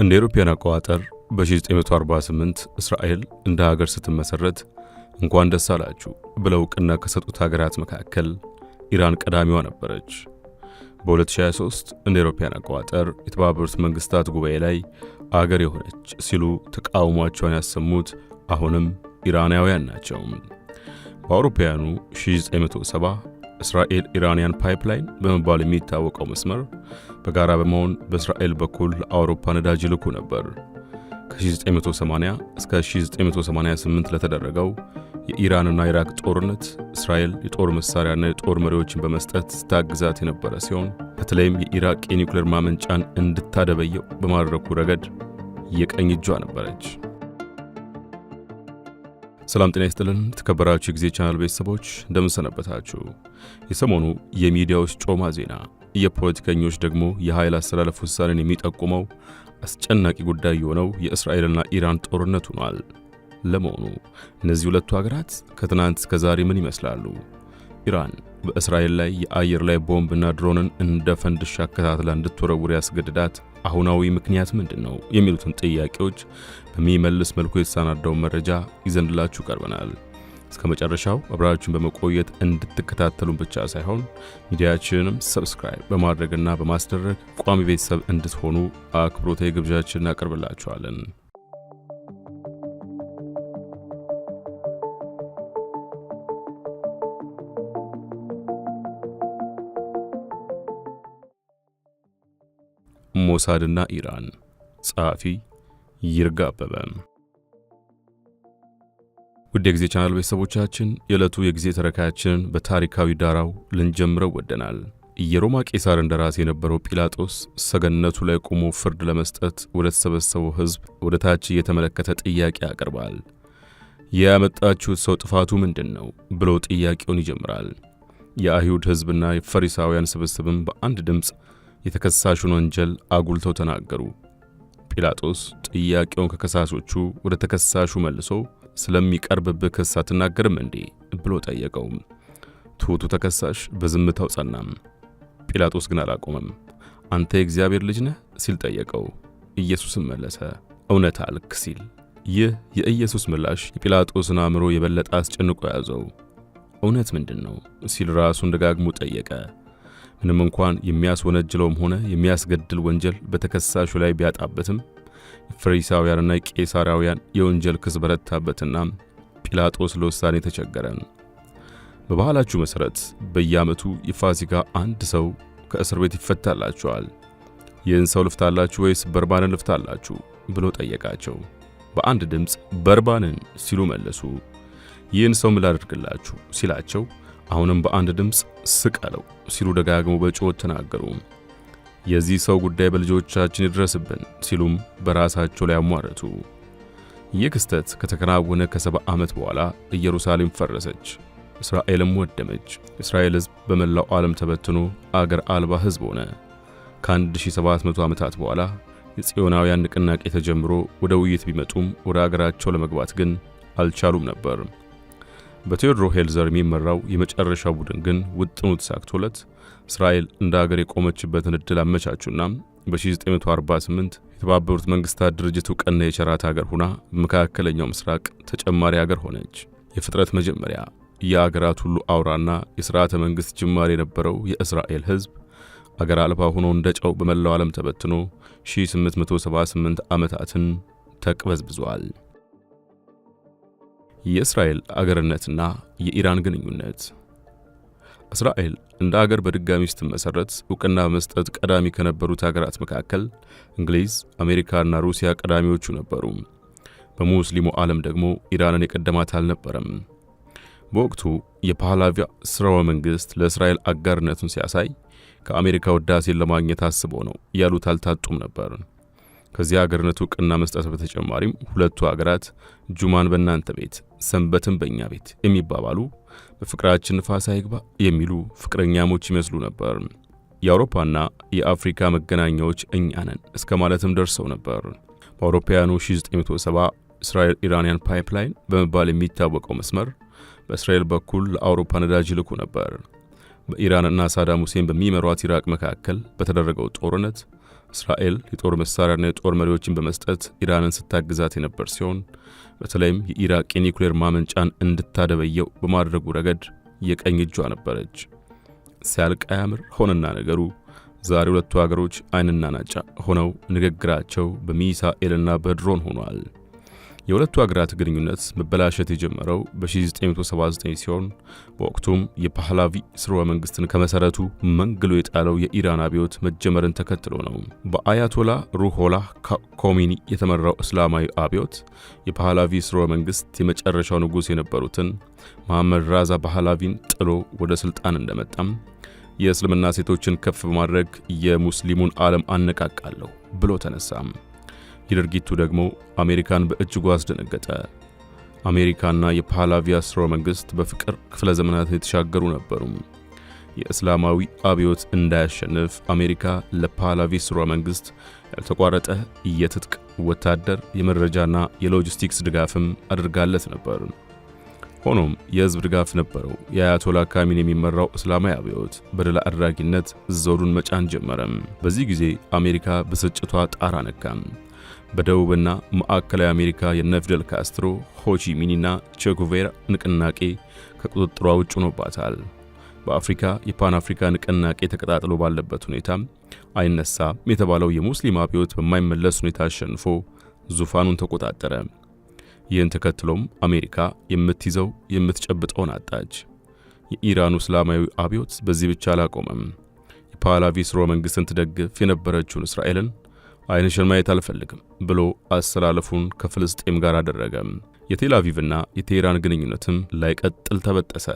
እንደ አውሮፓውያን አቆጣጠር በ1948 እስራኤል እንደ ሀገር ስትመሰረት እንኳን ደስ አላችሁ ብለው እውቅና ከሰጡት ሀገራት መካከል ኢራን ቀዳሚዋ ነበረች። በ2023 እንደ አውሮፓውያን አቆጣጠር የተባበሩት መንግስታት ጉባኤ ላይ አገር የሆነች ሲሉ ተቃውሟቸውን ያሰሙት አሁንም ኢራናውያን ናቸው። በአውሮፓውያኑ 1970 እስራኤል Iranian pipeline በመባል የሚታወቀው መስመር በጋራ በመሆን በእስራኤል በኩል ለአውሮፓ ነዳጅ ይልኩ ነበር። ከ1980 እስከ 1988 ለተደረገው የኢራንና ኢራቅ ጦርነት እስራኤል የጦር መሳሪያና የጦር መሪዎችን በመስጠት ስታግዛት የነበረ ሲሆን፣ በተለይም የኢራቅ የኒውክሌር ማመንጫን እንድታደበየው በማድረጉ ረገድ የቀኝ እጇ ነበረች። ሰላም ጤና ይስጥልን የተከበራችሁ የጊዜ ቻናል ቤተሰቦች፣ እንደምን ሰነበታችሁ? የሰሞኑ የሚዲያዎች ጮማ ዜና፣ የፖለቲከኞች ደግሞ የኃይል አሰላለፍ ውሳኔን የሚጠቁመው አስጨናቂ ጉዳይ የሆነው የእስራኤልና ኢራን ጦርነት ሆኗል። ለመሆኑ እነዚህ ሁለቱ ሀገራት ከትናንት እስከ ዛሬ ምን ይመስላሉ? ኢራን በእስራኤል ላይ የአየር ላይ ቦምብና ድሮንን እንደ ፈንድሻ አከታትላ እንድትወረውር ያስገድዳት አሁናዊ ምክንያት ምንድን ነው? የሚሉትን ጥያቄዎች በሚመልስ መልኩ የተሰናዳውን መረጃ ይዘንላችሁ ቀርበናል። እስከ መጨረሻው አብራችሁን በመቆየት እንድትከታተሉን ብቻ ሳይሆን ሚዲያችንንም subscribe በማድረግና በማስደረግ ቋሚ ቤተሰብ እንድትሆኑ አክብሮታዊ ግብዣችንን እናቀርብላችኋለን። ሞሳድና ኢራን፣ ጸሐፊ ይርጋ አበበ። ውድ የጊዜ ቻናል ቤተሰቦቻችን፣ የዕለቱ የጊዜ ተረካያችንን በታሪካዊ ዳራው ልንጀምረው ወደናል። የሮማ ቄሳር እንደራሴ የነበረው ጲላጦስ ሰገነቱ ላይ ቆሞ ፍርድ ለመስጠት ወደ ተሰበሰበው ሕዝብ ወደ ታች እየተመለከተ ጥያቄ ያቀርባል። ያመጣችሁት ሰው ጥፋቱ ምንድን ነው ብሎ ጥያቄውን ይጀምራል። የአይሁድ ሕዝብና የፈሪሳውያን ስብስብም በአንድ ድምፅ የተከሳሹን ወንጀል አጉልተው ተናገሩ። ጲላጦስ ጥያቄውን ከከሳሾቹ ወደ ተከሳሹ መልሶ ስለሚቀርብብህ ክስ አትናገርም እንዴ ብሎ ጠየቀው። ትሑቱ ተከሳሽ በዝምታው ጸናም። ጲላጦስ ግን አላቆመም። አንተ የእግዚአብሔር ልጅ ነህ ሲል ጠየቀው። ኢየሱስም መለሰ፣ እውነት አልክ ሲል። ይህ የኢየሱስ ምላሽ የጲላጦስን አእምሮ የበለጠ አስጨንቆ ያዘው። እውነት ምንድን ነው ሲል ራሱን ደጋግሞ ጠየቀ። ምንም እንኳን የሚያስወነጅለውም ሆነ የሚያስገድል ወንጀል በተከሳሹ ላይ ቢያጣበትም፣ የፈሪሳውያንና የቄሳራውያን የወንጀል ክስ በረታበትና ጲላጦስ ለውሳኔ ተቸገረ። በባህላችሁ መሠረት በየዓመቱ የፋሲካ አንድ ሰው ከእስር ቤት ይፈታላችኋል። ይህን ሰው ልፍታላችሁ ወይስ በርባንን ልፍታላችሁ ብሎ ጠየቃቸው። በአንድ ድምፅ በርባንን ሲሉ መለሱ። ይህን ሰው ምን ላድርግላችሁ ሲላቸው፣ አሁንም በአንድ ድምፅ ስቀለው ሲሉ ደጋግሞ በጩኸት ተናገሩ። የዚህ ሰው ጉዳይ በልጆቻችን ይድረስብን ሲሉም በራሳቸው ላይ አሟረቱ። ይህ ክስተት ከተከናወነ ከ70 ዓመት በኋላ ኢየሩሳሌም ፈረሰች፣ እስራኤልም ወደመች። እስራኤል ሕዝብ በመላው ዓለም ተበትኖ አገር አልባ ሕዝብ ሆነ። ከ1700 ዓመታት በኋላ የጽዮናውያን ንቅናቄ ተጀምሮ ወደ ውይይት ቢመጡም ወደ አገራቸው ለመግባት ግን አልቻሉም ነበር። በቴዎድሮ ሄርዝል የሚመራው የመጨረሻው ቡድን ግን ውጥኑ ተሳክቶለት እስራኤል እንደ አገር የቆመችበትን ዕድል አመቻቹና በ1948 የተባበሩት መንግስታት ድርጅት እውቅና የቸራት ሀገር ሆና በመካከለኛው ምስራቅ ተጨማሪ ሀገር ሆነች። የፍጥረት መጀመሪያ፣ የአገራት ሁሉ አውራና የሥርዓተ መንግሥት ጅማሬ የነበረው የእስራኤል ሕዝብ አገር አልባ ሆኖ እንደ ጨው በመላው ዓለም ተበትኖ 1878 ዓመታትን ተቅበዝብዟል። የእስራኤል አገርነትና የኢራን ግንኙነት። እስራኤል እንደ አገር በድጋሚ ስትመሰረት እውቅና በመስጠት ቀዳሚ ከነበሩት ሀገራት መካከል እንግሊዝ፣ አሜሪካና ሩሲያ ቀዳሚዎቹ ነበሩ። በሙስሊሙ ዓለም ደግሞ ኢራንን የቀደማት አልነበረም። በወቅቱ የፓህላቪ ስርወ መንግስት ለእስራኤል አጋርነቱን ሲያሳይ ከአሜሪካ ውዳሴን ለማግኘት አስቦ ነው ያሉት አልታጡም ነበር። ከዚህ አገርነት እውቅና መስጠት በተጨማሪም ሁለቱ አገራት ጁማን በእናንተ ቤት፣ ሰንበትን በእኛ ቤት የሚባባሉ፣ በፍቅራችን ንፋስ አይግባ የሚሉ ፍቅረኛሞች ይመስሉ ነበር። የአውሮፓና የአፍሪካ መገናኛዎች እኛ ነን እስከ ማለትም ደርሰው ነበር። በአውሮፓውያኑ 1970 እስራኤል Iranian pipeline በመባል የሚታወቀው መስመር በእስራኤል በኩል ለአውሮፓ ነዳጅ ይልኩ ነበር። በኢራንና ሳዳም ሁሴን በሚመሯት ኢራቅ መካከል በተደረገው ጦርነት እስራኤል የጦር መሳሪያና የጦር መሪዎችን በመስጠት ኢራንን ስታግዛት የነበር ሲሆን በተለይም የኢራቅ የኒውክሌር ማመንጫን እንድታደበየው በማድረጉ ረገድ የቀኝ እጇ ነበረች። ሲያልቅ አያምር ሆነና ነገሩ ዛሬ ሁለቱ ሀገሮች አይንና ናጫ ሆነው ንግግራቸው በሚሳኤልና በድሮን ሆኗል። የሁለቱ ሀገራት ግንኙነት መበላሸት የጀመረው በ1979 ሲሆን በወቅቱም የፓህላቪ ስርወ መንግስትን ከመሰረቱ መንግሎ የጣለው የኢራን አብዮት መጀመርን ተከትሎ ነው። በአያቶላ ሩሆላህ ኮሚኒ የተመራው እስላማዊ አብዮት የፓህላቪ ስርወ መንግስት የመጨረሻው ንጉሥ የነበሩትን መሐመድ ራዛ ፓህላቪን ጥሎ ወደ ስልጣን እንደመጣም የእስልምና ሴቶችን ከፍ በማድረግ የሙስሊሙን ዓለም አነቃቃለሁ ብሎ ተነሳም። የድርጊቱ ደግሞ አሜሪካን በእጅጉ አስደነገጠ። አሜሪካና የፓህላቪያ ስርወ መንግስት በፍቅር ክፍለ ዘመናት የተሻገሩ ነበሩ። የእስላማዊ አብዮት እንዳያሸንፍ አሜሪካ ለፓህላቪ ስርወ መንግስት ያልተቋረጠ የትጥቅ፣ ወታደር፣ የመረጃና የሎጂስቲክስ ድጋፍም አድርጋለት ነበር። ሆኖም የህዝብ ድጋፍ ነበረው። የአያቶላ ካሚን የሚመራው እስላማዊ አብዮት በድል አድራጊነት ዘውዱን መጫን ጀመረም። በዚህ ጊዜ አሜሪካ ብስጭቷ ጣራ ነካም። በደቡብና ማዕከላዊ አሜሪካ የነ ፊደል ካስትሮ፣ ሆቺ ሚኒና ቼ ጉቬራ ንቅናቄ ከቁጥጥሯ ውጭ ሆኖባታል። በአፍሪካ የፓን አፍሪካ ንቅናቄ ተቀጣጥሎ ባለበት ሁኔታ አይነሳም የተባለው የሙስሊም አብዮት በማይመለስ ሁኔታ አሸንፎ ዙፋኑን ተቆጣጠረ። ይህን ተከትሎም አሜሪካ የምትይዘው የምትጨብጠውን አጣች። የኢራኑ እስላማዊ አብዮት በዚህ ብቻ አላቆመም። የፓህላቪ ስርወ መንግስትን ትደግፍ የነበረችውን እስራኤልን አይንሽን ማየት አልፈልግም ብሎ አሰላለፉን ከፍልስጤም ጋር አደረገ። የቴል አቪቭና የቴህራን ግንኙነትም ላይቀጥል ተበጠሰ።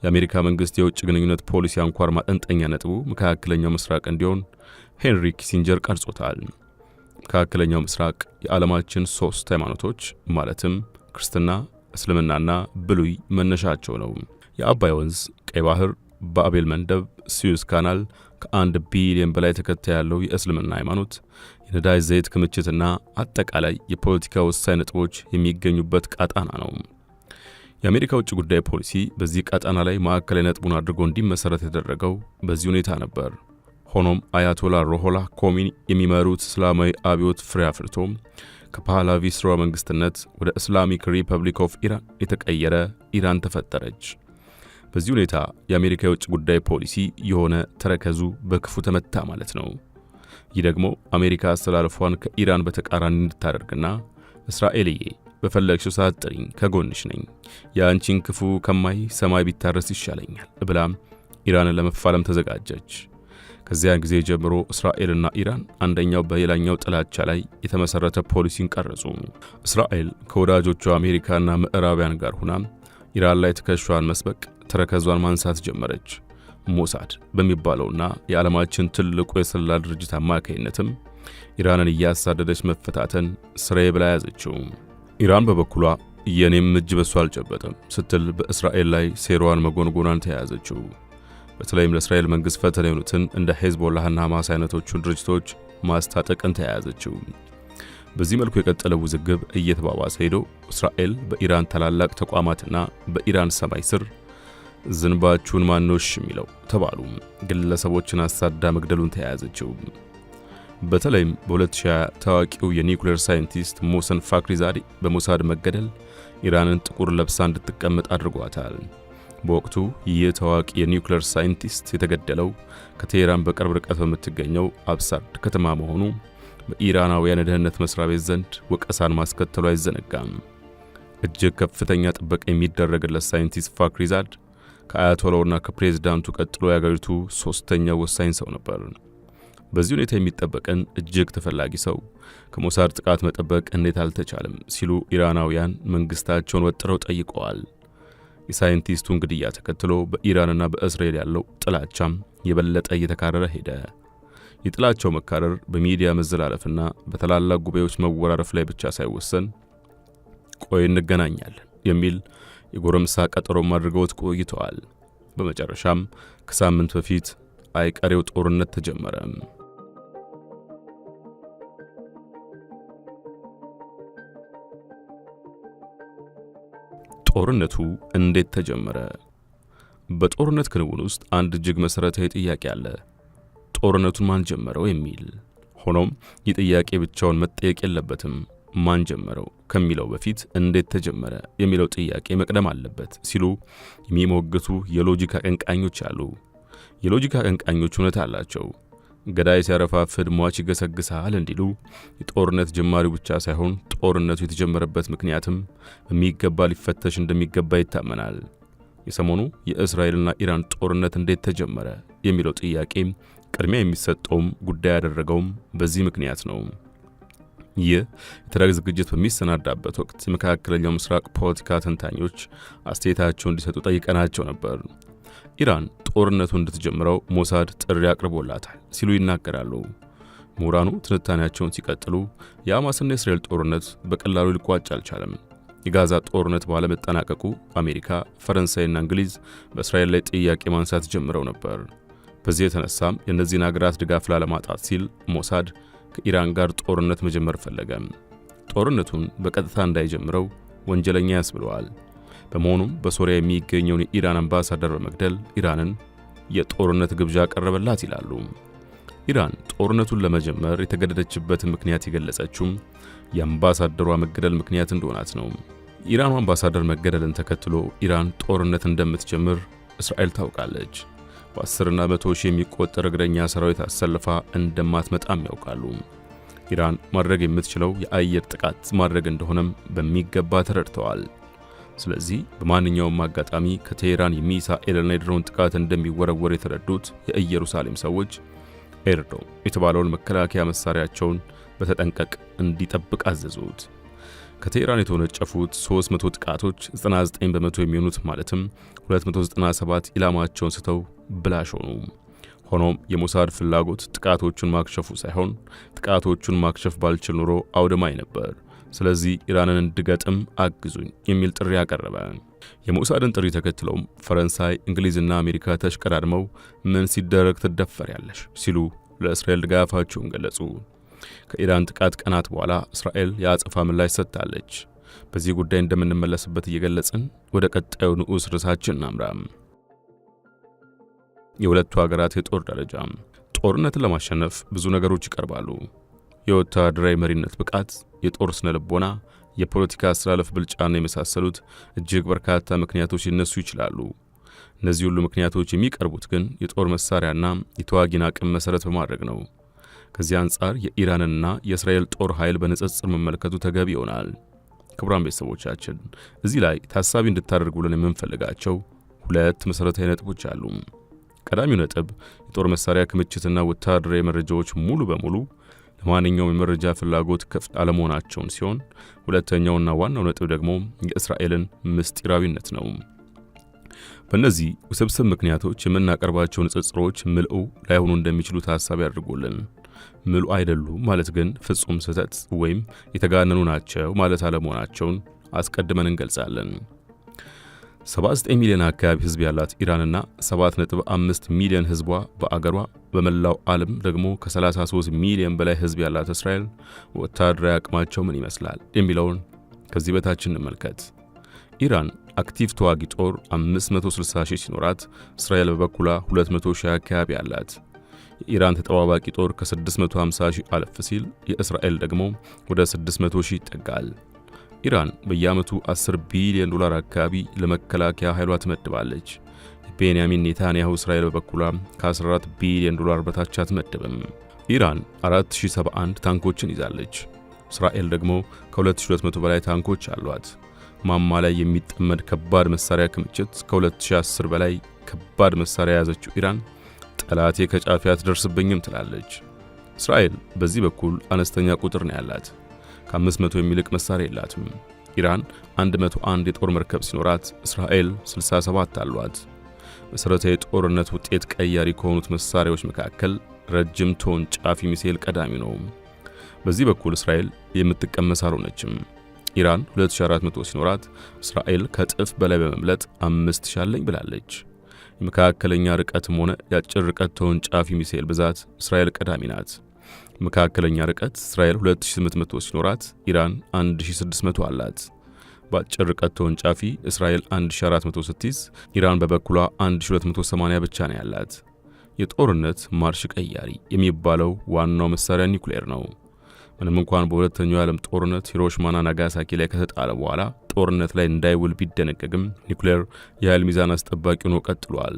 የአሜሪካ መንግስት የውጭ ግንኙነት ፖሊሲ አንኳር ማጠንጠኛ ነጥቡ መካከለኛው ምስራቅ እንዲሆን ሄንሪ ኪሲንጀር ቀርጾታል። መካከለኛው ምስራቅ የዓለማችን ሶስት ሃይማኖቶች ማለትም ክርስትና፣ እስልምናና ብሉይ መነሻቸው ነው። የአባይ ወንዝ፣ ቀይ ባህር፣ ባብኤል መንደብ፣ ስዊዝ ካናል፣ ከ1 ቢሊዮን በላይ ተከታይ ያለው የእስልምና ሃይማኖት፣ የነዳጅ ዘይት ክምችትና አጠቃላይ የፖለቲካ ወሳኝ ነጥቦች የሚገኙበት ቀጣና ነው። የአሜሪካ ውጭ ጉዳይ ፖሊሲ በዚህ ቀጣና ላይ ማዕከላዊ ነጥቡን አድርጎ እንዲመሰረት የተደረገው በዚህ ሁኔታ ነበር። ሆኖም አያቶላ ሩሆላ ኮሚኒ የሚመሩት እስላማዊ አብዮት ፍሬ አፍርቶ ከፓህላቪ ስርወ መንግስትነት ወደ Islamic Republic of Iran የተቀየረ ኢራን ተፈጠረች። በዚህ ሁኔታ የአሜሪካ የውጭ ጉዳይ ፖሊሲ የሆነ ተረከዙ በክፉ ተመታ ማለት ነው። ይህ ደግሞ አሜሪካ አስተላልፏን ከኢራን በተቃራኒ እንድታደርግና እስራኤልዬ በፈለግሽው ሰዓት ጥሪኝ፣ ከጎንሽ ነኝ፣ የአንቺን ክፉ ከማይ ሰማይ ቢታረስ ይሻለኛል ብላም ኢራንን ለመፋለም ተዘጋጀች። ከዚያን ጊዜ ጀምሮ እስራኤልና ኢራን አንደኛው በሌላኛው ጥላቻ ላይ የተመሰረተ ፖሊሲን ቀረጹ። እስራኤል ከወዳጆቿ አሜሪካና ምዕራባውያን ጋር ሁና ኢራን ላይ ትከሻዋን መስበቅ፣ ተረከዟን ማንሳት ጀመረች። ሞሳድ በሚባለውና የዓለማችን ትልቁ የስለላ ድርጅት አማካይነትም ኢራንን እያሳደደች መፈታተን ስራዬ ብላ ያዘችው። ኢራን በበኩሏ የኔም እጅ በሱ አልጨበጠም ስትል በእስራኤል ላይ ሴሯን መጎንጎኗን ተያያዘችው። በተለይም ለእስራኤል መንግስት ፈተና የሆኑትን እንደ ሄዝቦላህና ሐማስ አይነቶቹን ድርጅቶች ማስታጠቅን ተያያዘችው። በዚህ መልኩ የቀጠለው ውዝግብ እየተባባሰ ሄዶ እስራኤል በኢራን ታላላቅ ተቋማትና በኢራን ሰማይ ስር ዝንባችሁን ማኖሽ የሚለው ተባሉ ግለሰቦችን አሳዳ መግደሉን ተያያዘችው። በተለይም በ2020 ታዋቂው የኒውክሌር ሳይንቲስት ሞሰን ፋክሪዛዴ በሞሳድ መገደል ኢራንን ጥቁር ለብሳ እንድትቀመጥ አድርጓታል። በወቅቱ ይህ ታዋቂ የኒውክሌር ሳይንቲስት የተገደለው ከቴህራን በቅርብ ርቀት በምትገኘው አብሳርድ ከተማ መሆኑ በኢራናውያን የደህንነት መስሪያ ቤት ዘንድ ወቀሳን ማስከተሉ አይዘነጋም። እጅግ ከፍተኛ ጥበቃ የሚደረግለት ሳይንቲስት ፋክሪዛድ ከአያቶላውና ከፕሬዝዳንቱ ቀጥሎ የአገሪቱ ሶስተኛው ወሳኝ ሰው ነበር። በዚህ ሁኔታ የሚጠበቅን እጅግ ተፈላጊ ሰው ከሞሳድ ጥቃት መጠበቅ እንዴት አልተቻለም ሲሉ ኢራናውያን መንግስታቸውን ወጥረው ጠይቀዋል። የሳይንቲስቱን ግድያ ተከትሎ በኢራንና በእስራኤል ያለው ጥላቻም የበለጠ እየተካረረ ሄደ። የጥላቻው መካረር በሚዲያ መዘላለፍና በታላላቅ ጉባኤዎች መወራረፍ ላይ ብቻ ሳይወሰን ቆይ እንገናኛለን የሚል የጎረምሳ ቀጠሮም አድርገውት ቆይተዋል። በመጨረሻም ከሳምንት በፊት አይቀሬው ጦርነት ተጀመረ። ጦርነቱ እንዴት ተጀመረ? በጦርነት ክንውን ውስጥ አንድ እጅግ መሰረታዊ ጥያቄ አለ። ጦርነቱን ማን ጀመረው የሚል። ሆኖም ይህ ጥያቄ ብቻውን መጠየቅ የለበትም። ማን ጀመረው ከሚለው በፊት እንዴት ተጀመረ የሚለው ጥያቄ መቅደም አለበት ሲሉ የሚሞግቱ የሎጂክ አቀንቃኞች አሉ። የሎጂክ አቀንቃኞች እውነት አላቸው። ገዳይ ሲያረፋፍድ ሟች ይገሰግሳል እንዲሉ የጦርነት ጀማሪው ብቻ ሳይሆን ጦርነቱ የተጀመረበት ምክንያትም በሚገባ ሊፈተሽ እንደሚገባ ይታመናል። የሰሞኑ የእስራኤልና ኢራን ጦርነት እንዴት ተጀመረ የሚለው ጥያቄ ቅድሚያ የሚሰጠውም ጉዳይ ያደረገውም በዚህ ምክንያት ነው። ይህ የተደረገ ዝግጅት በሚሰናዳበት ወቅት የመካከለኛው ምስራቅ ፖለቲካ ተንታኞች አስተያየታቸውን እንዲሰጡ ጠይቀናቸው ነበር። ኢራን ጦርነቱ እንድትጀምረው ሞሳድ ጥሪ አቅርቦላታል ሲሉ ይናገራሉ። ምሁራኑ ትንታኔያቸውን ሲቀጥሉ የሐማስና የእስራኤል ጦርነት በቀላሉ ሊቋጭ አልቻለም። የጋዛ ጦርነት ባለመጠናቀቁ አሜሪካ፣ ፈረንሳይና እንግሊዝ በእስራኤል ላይ ጥያቄ ማንሳት ጀምረው ነበር። በዚህ የተነሳም የእነዚህን ሀገራት ድጋፍ ላለማጣት ሲል ሞሳድ ከኢራን ጋር ጦርነት መጀመር ፈለገ። ጦርነቱን በቀጥታ እንዳይጀምረው ወንጀለኛ ያስብለዋል። በመሆኑም በሶሪያ የሚገኘውን የኢራን አምባሳደር በመግደል ኢራንን የጦርነት ግብዣ ቀረበላት ይላሉ። ኢራን ጦርነቱን ለመጀመር የተገደደችበትን ምክንያት የገለጸችውም የአምባሳደሯ መገደል ምክንያት እንደሆናት ነው። የኢራኑ አምባሳደር መገደልን ተከትሎ ኢራን ጦርነት እንደምትጀምር እስራኤል ታውቃለች። በአስርና መቶ ሺህ የሚቆጠር እግረኛ ሰራዊት አሰልፋ እንደማትመጣም ያውቃሉ። ኢራን ማድረግ የምትችለው የአየር ጥቃት ማድረግ እንደሆነም በሚገባ ተረድተዋል። ስለዚህ በማንኛውም አጋጣሚ ከቴሄራን የሚሳኤልና የድሮን ጥቃት እንደሚወረወር የተረዱት የኢየሩሳሌም ሰዎች ኤርዶ የተባለውን መከላከያ መሳሪያቸውን በተጠንቀቅ እንዲጠብቅ አዘዙት። ከቴሄራን የተወነጨፉት 300 ጥቃቶች 99% የሚሆኑት ማለትም 297 ኢላማቸውን ስተው ብላሽ ሆኑ። ሆኖም የሞሳድ ፍላጎት ጥቃቶቹን ማክሸፉ ሳይሆን ጥቃቶቹን ማክሸፍ ባልችል ኑሮ አውደማኝ ነበር፣ ስለዚህ ኢራንን እንድገጥም አግዙኝ የሚል ጥሪ አቀረበ። የሞሳድን ጥሪ ተከትለውም ፈረንሳይ፣ እንግሊዝና አሜሪካ ተሽቀዳድመው ምን ሲደረግ ትደፈሪያለሽ ሲሉ ለእስራኤል ድጋፋቸውን ገለጹ። ከኢራን ጥቃት ቀናት በኋላ እስራኤል የአጸፋ ምላሽ ሰጥታለች። በዚህ ጉዳይ እንደምንመለስበት እየገለጽን ወደ ቀጣዩ ንዑስ ርዕሳችን እናምራ። የሁለቱ ሀገራት የጦር ደረጃ። ጦርነትን ለማሸነፍ ብዙ ነገሮች ይቀርባሉ። የወታደራዊ መሪነት ብቃት፣ የጦር ስነ ልቦና፣ የፖለቲካ አስተላለፍ ብልጫና የመሳሰሉት እጅግ በርካታ ምክንያቶች ሊነሱ ይችላሉ። እነዚህ ሁሉ ምክንያቶች የሚቀርቡት ግን የጦር መሳሪያና የተዋጊን አቅም መሰረት በማድረግ ነው። ከዚህ አንጻር የኢራንና የእስራኤል ጦር ኃይል በንጽጽር መመልከቱ ተገቢ ይሆናል። ክቡራን ቤተሰቦቻችን፣ እዚህ ላይ ታሳቢ እንድታደርጉልን የምንፈልጋቸው ሁለት መሰረታዊ ነጥቦች አሉ። ቀዳሚው ነጥብ የጦር መሳሪያ ክምችትና ወታደራዊ መረጃዎች ሙሉ በሙሉ ለማንኛውም የመረጃ ፍላጎት ክፍት አለመሆናቸውን ሲሆን፣ ሁለተኛውና ዋናው ነጥብ ደግሞ የእስራኤልን ምስጢራዊነት ነው። በእነዚህ ውስብስብ ምክንያቶች የምናቀርባቸው ንጽጽሮች ምልኡ ላይሆኑ እንደሚችሉ ታሳቢ አድርጎልን፣ ምልኡ አይደሉም ማለት ግን ፍጹም ስህተት ወይም የተጋነኑ ናቸው ማለት አለመሆናቸውን አስቀድመን እንገልጻለን። 79 ሚሊዮን አካባቢ ህዝብ ያላት ኢራንና 7.5 ሚሊዮን ህዝቧ በአገሯ፣ በመላው ዓለም ደግሞ ከ33 ሚሊዮን በላይ ህዝብ ያላት እስራኤል ወታደራዊ አቅማቸው ምን ይመስላል የሚለውን ከዚህ በታች እንመልከት። ኢራን active ተዋጊ ጦር 560 ሺህ ሲኖራት እስራኤል በበኩሏ 200 ሺህ አካባቢ አላት። የኢራን ተጠባባቂ ጦር ከ650 ሺህ አለፍ ሲል የእስራኤል ደግሞ ወደ 600 ሺህ ይጠጋል። ኢራን በየዓመቱ 10 ቢሊዮን ዶላር አካባቢ ለመከላከያ ኃይሏ ትመድባለች። የቤንያሚን ኔታንያሁ እስራኤል በበኩሏ ከ14 ቢሊዮን ዶላር በታች አትመድብም። ኢራን 4071 ታንኮችን ይዛለች። እስራኤል ደግሞ ከ2200 በላይ ታንኮች አሏት። ማማ ላይ የሚጠመድ ከባድ መሳሪያ ክምችት ከ2010 በላይ ከባድ መሳሪያ የያዘችው ኢራን ጠላቴ ከጫፌ አትደርስብኝም ትላለች። እስራኤል በዚህ በኩል አነስተኛ ቁጥር ነው ያላት። ከ500 የሚልቅ መሳሪያ የላትም። ኢራን 101 የጦር መርከብ ሲኖራት እስራኤል 67 አሏት። መሠረታዊ የጦርነት ውጤት ቀያሪ ከሆኑት መሳሪያዎች መካከል ረጅም ተወንጫፊ ሚሳኤል ቀዳሚ ነው። በዚህ በኩል እስራኤል የምትቀመስ አልሆነችም። ኢራን 2400 ሲኖራት እስራኤል ከእጥፍ በላይ በመብለጥ 5000 አለኝ ብላለች። የመካከለኛ ርቀትም ሆነ የአጭር ርቀት ተወንጫፊ ሚሳኤል ብዛት እስራኤል ቀዳሚ ናት። መካከለኛ ርቀት እስራኤል 2800 ሲኖራት ኢራን 1600 አላት። በአጭር ርቀት ተወንጫፊ እስራኤል 1400 ስትይዝ ኢራን በበኩሏ 1280 ብቻ ነው ያላት። የጦርነት ማርሽ ቀያሪ የሚባለው ዋናው መሳሪያ ኒውክሌር ነው። ምንም እንኳን በሁለተኛው የዓለም ጦርነት ሂሮሺማና ናጋሳኪ ላይ ከተጣለ በኋላ ጦርነት ላይ እንዳይውል ቢደነገግም፣ ኒውክሌር የኃይል ሚዛን አስጠባቂ ሆኖ ቀጥሏል።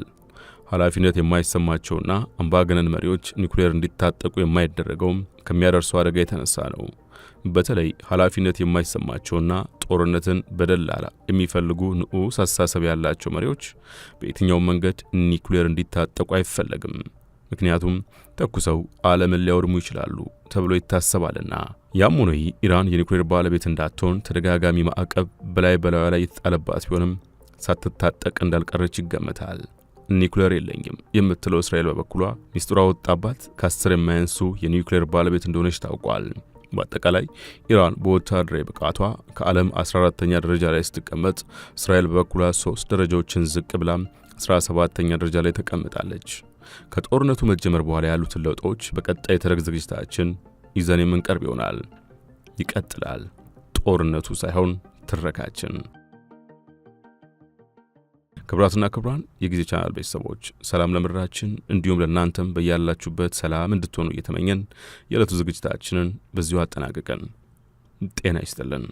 ኃላፊነት የማይሰማቸውና አምባገነን መሪዎች ኒውክሌር እንዲታጠቁ የማይደረገውም ከሚያደርሰው አደጋ የተነሳ ነው። በተለይ ኃላፊነት የማይሰማቸውና ጦርነትን በደላላ የሚፈልጉ ንዑስ አስተሳሰብ ያላቸው መሪዎች በየትኛውም መንገድ ኒውክሌር እንዲታጠቁ አይፈለግም። ምክንያቱም ተኩሰው ዓለምን ሊያወድሙ ይችላሉ ተብሎ ይታሰባልና። ያም ሆኖ ይህ፣ ኢራን የኒውክሌር ባለቤት እንዳትሆን ተደጋጋሚ ማዕቀብ በላይ በላዩ ላይ የተጣለባት ቢሆንም ሳትታጠቅ እንዳልቀረች ይገመታል። ኒውክሌር የለኝም የምትለው እስራኤል በበኩሏ ሚስጥሯ ወጣባት፣ ከ10 የማያንሱ የኒውክሌር ባለቤት እንደሆነች ታውቋል። በአጠቃላይ ኢራን በወታደራዊ ብቃቷ ከዓለም 14ተኛ ደረጃ ላይ ስትቀመጥ፣ እስራኤል በበኩሏ ሶስት ደረጃዎችን ዝቅ ብላ 17ተኛ ደረጃ ላይ ተቀምጣለች። ከጦርነቱ መጀመር በኋላ ያሉትን ለውጦች በቀጣይ የተረክ ዝግጅታችን ይዘን የምንቀርብ ይሆናል። ይቀጥላል ጦርነቱ ሳይሆን ትረካችን። ክቡራትና ክቡራን የጊዜ ቻናል ቤተሰቦች፣ ሰላም ለምድራችን እንዲሁም ለእናንተም በያላችሁበት ሰላም እንድትሆኑ እየተመኘን የዕለቱ ዝግጅታችንን በዚሁ አጠናቅቀን ጤና ይስጥልን።